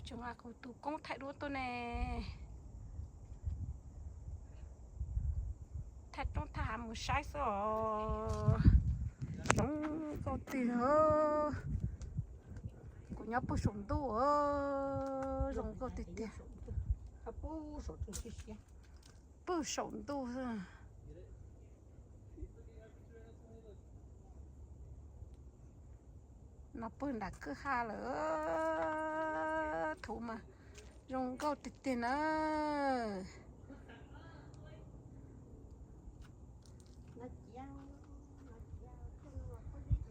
Tsoom kuv tus koob thaij duab tuaj ne, thaij roob thaij hav mus saib xwb os. Zoo nkauj tiag. Kuv nyob puag saum ntuj, zoo nkauj tiag tiag. Puag saum ntuj xwb. No pw nram kwj ha lawm, thuv mas zoo nkauj tiag tiag na.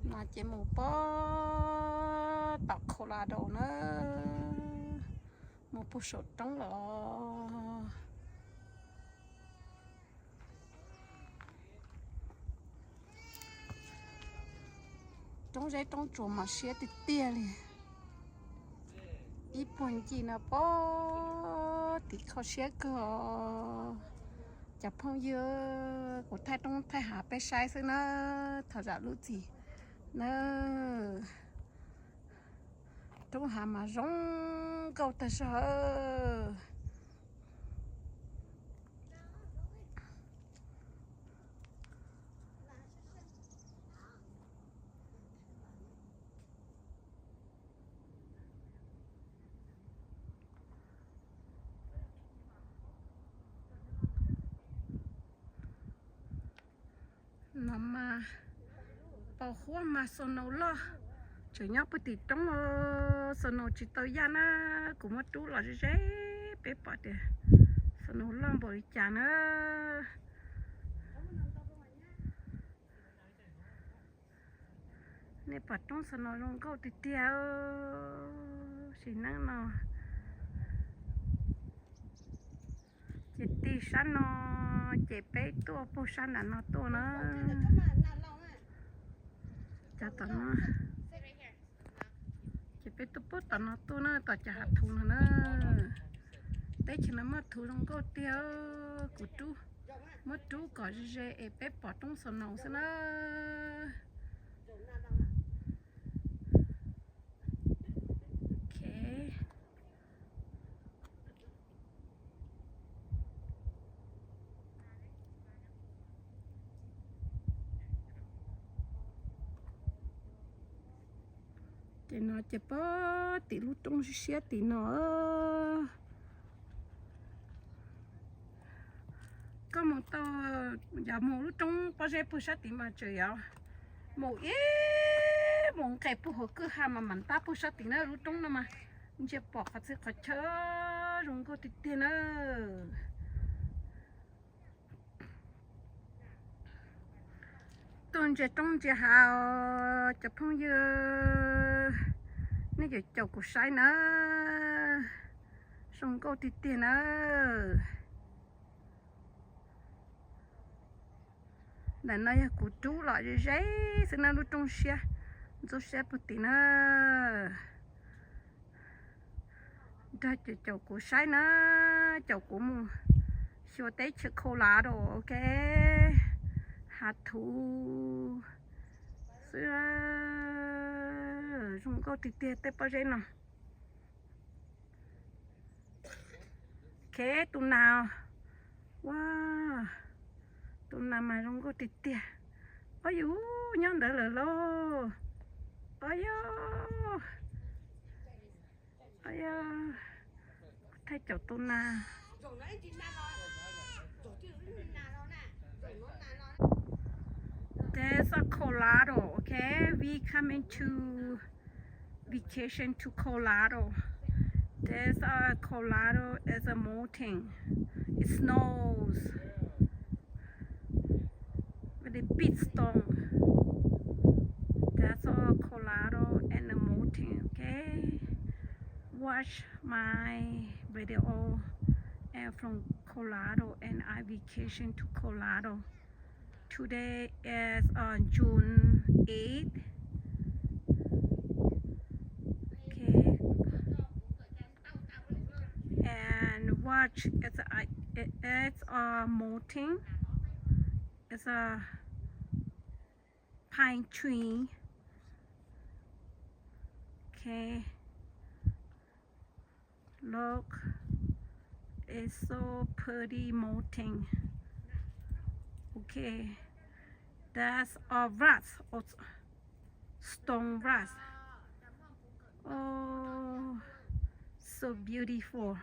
No ces mus puag tom Colorado na, mus puag saum roob los. Roob zeb roob tsuas mas siab tiag tiag li. Ib puag ncig no puag tim kho siab kawg os. Cov phooj ywg, kuv thaij roob thaij hav peb saib xwb na, thov zam lub txim na. Roob hav mas zoo nkauj tag zog. No mas pos huab mas snow loj, tseem nyob puag tim roob, snow tsis tau yaj na. Kuv muab rub los ze ze peb pom tias snow loj npaum li cas na. Nej pom roob snow zoo nkauj tiag tiag. Sim neej no ces tig sab no, ces peb tuaj puag sab nram no tuaj na. Cov tom no, ces peb tuaj puag tom no tuaj na, tom cov hav thuv no na. Teb chaws no muaj thuv zoo nkauj tiag. Kuv rub, muab rub kom ze ze es peb pom roob snow xwb na. Ces no ces puag tim lub roob siab siab tim no. Koj mus tau, yog mus lub roob pob zeb puag sab tid mas tseem yog mus ib mus nqes puag hauv kwj ha mas mam ntab puag sab tid na. Lub roob no mas ntsia pom qhov txhia qhov chaw zoo nkauj tiag tiag na. Tuaj ntsia roob ntsia hav os cov phooj ywg, nej caum caum kuv saib na, zoo nkauj tiag tiag na. Ntawm no yog kuv rub los ze ze xwb na, lub roob siab ntxub siab puag tim na. Nrog caum caum kuv saib na, caum kuv mus xyuas teb chaws Colorado, ok. Hav thuv xwb, zoo nkauj tiag tiag tej pob zeb no. Ok, tus nas, ua, tus nas mas zoo nkauj tiag tiag. Ob yus nyob ntawd lawm lauj. Ob yus, ob yus, thaij caum tus nas. That's a Colorado, okay? We coming to vacation to Colorado. There's a Colorado is a mountain. It snows. Very big stone. That's all Colorado and the mountain, okay? Watch my video and from Colorado and I vacation to Colorado. Today is uh, June eighth. Okay. And watch, it's a, it, it's a mountain. It's a pine tree. Okay. Look, it's so pretty mountain. Okay, that's a rocks, or stone rocks. Oh, so beautiful.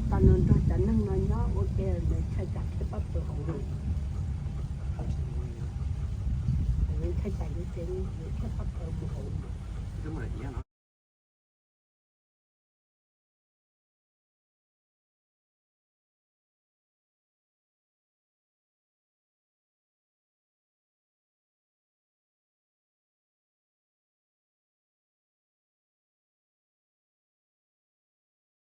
Tam no nrog cov neeg no nyob ua ke, nws thaij tsam thiaj pab pawg hauv no. Nws thaij tsam yuav ces nws thiaj pab pawg mus hauv no.